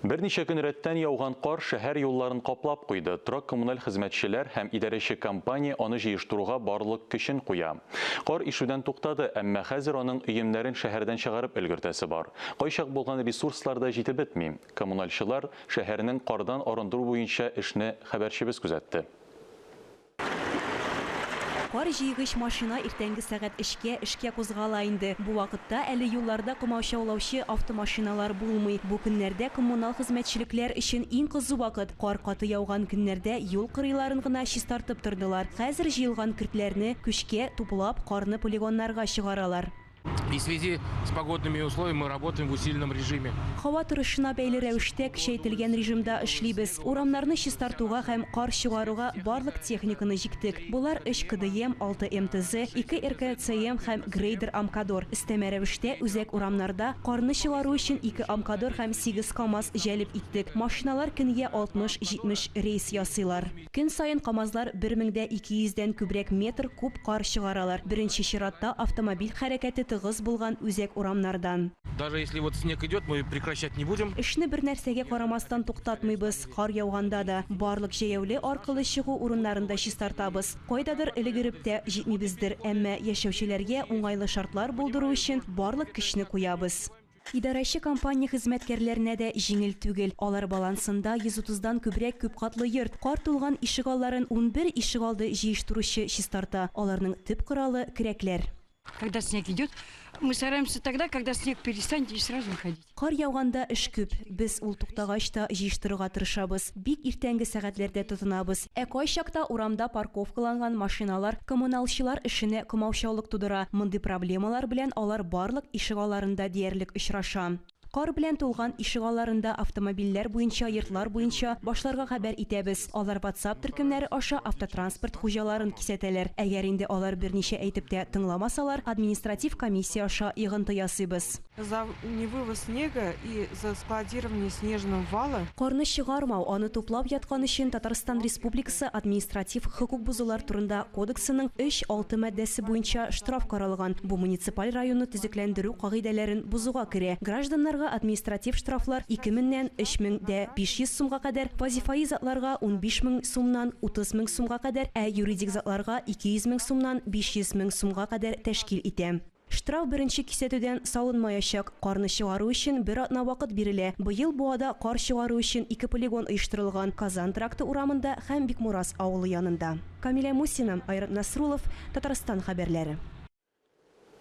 Берничә көн рәттән яуган кар шәһәр юлларын каплап куйды. Торак-коммуналь хезмәтчеләр һәм идарәче компания аны җыештыруга барлык көчен куя. Кар ишүдән туктады, әмма хәзер аның өемнәрен шәһәрдән чыгарып өлгертәсе бар. Кайчак булган ресурслар да җитеп бетми. Коммунальчылар шәһәрнең кардан арындыру буенча эшне хәбәрчебез күзәтте. Кар җыйгыч машина иртәнге сәгать өчкә эшкә кузгала инде. Бу вакытта әле юлларда комаучаулаучы автомашиналар булмый. Бу көннәрдә коммунал хезмәтчелекләр өчен иң кызу вакыт. Кар каты яуган көннәрдә юл кырыйларын гына чистартып тордылар. Хәзер җыелган көртләрне, күчкә туплап, карны полигоннарга чыгаралар. И в связи с погодными условиями мы работаем в усиленном режиме. Һава торышына бәйле рәвештә көчәйтелгән режимда эшлибез. Урамнарны чистартуга һәм кар чыгаруга барлык техниканы җиктек. Болар, өч КДМ, алты МТЗ, ике РКЦМ һәм грейдер Амкадор. Өстәмә рәвештә үзәк урамнарда карны чыгару өчен ике Амкадор һәм сигез КАМАЗ җәлеп иттек. Машиналар көнгә 60-70 рейс ясыйлар. Көн саен КАМАЗлар 1200 дән күбрәк метр куб кар чыгаралар, беренче чиратта автомобиль хәрәкәте тыгыз булган үзәк урамнардан. Даже если вот снег идет, мы прекращать не будем. Эшне бернәрсәгә карамастан туктатмыйбыз, кар яуганда да. Барлык җәяүле аркылы чыгу урыннарын да чистартабыз. Кайдадыр өлегереп тә җитмибездер, әмма яшәүчеләргә уңайлы шартлар булдыру өчен барлык көчне куябыз. Идарәче компания хезмәткәрләренә дә җиңел түгел. Алар балансында 130 дан күбрәк күпкатлы йорт. Кар тулган ишегалларын 11 ишегалды җыештыручы чистарта. Аларның төп коралы, көрәкләр. Когда снег идет, мы стараемся тогда, когда снег перестанет, и сразу выходить. Кар яуганда эш күп. Без ул туктагач та җыештырырга тырышабыз. Бик иртәнге сәгатьләрдә тотынабыз. Ә кайчакта урамда парковкаланган машиналар коммуналчылар эшенә комаучаулык тудыра. Мондый проблемалар белән алар барлык ишегалларында диярлек очраша. Кар белән тулган ишегалларында автомобильләр буенча, йортлар буенча башларга хәбәр итәбез. Алар WhatsApp төркемнәре аша автотранспорт хуҗаларын кисәтәләр. Әгәр инде алар берничә әйтеп тә тыңламасалар, административ комиссия аша йогынты ясыйбыз. За невывоз снега и за складирование снежного вала. Карны чыгармау, аны туплап яткан өчен Татарстан Республикасы Административ хокук бозулар турында кодексының 3, 6 маддәсе буенча штраф каралган. Бу муниципаль районны төзекләндерү кагыйдәләрен бозуга керә. Гражданнарга административ штрафлар 2 меңнән 3 мең дә 500 сумга кадәр, вазифаи затларга 15 мең сумнан 30 мең сумга кадәр, ә юридик затларга 200 мең сумнан 500 мең сумга кадәр тәшкил итә. Штраф беренче кисәтүдән салынмаячак. Карны чыгару өчен бер атна вакыт бирелә. Быел Буада кар чыгару өчен ике полигон оештырылган, Казан тракты урамында һәм Бикмураз авылы янында. Камилә Мусина, Айрат Насруллов, Татарстан хәбәрләре.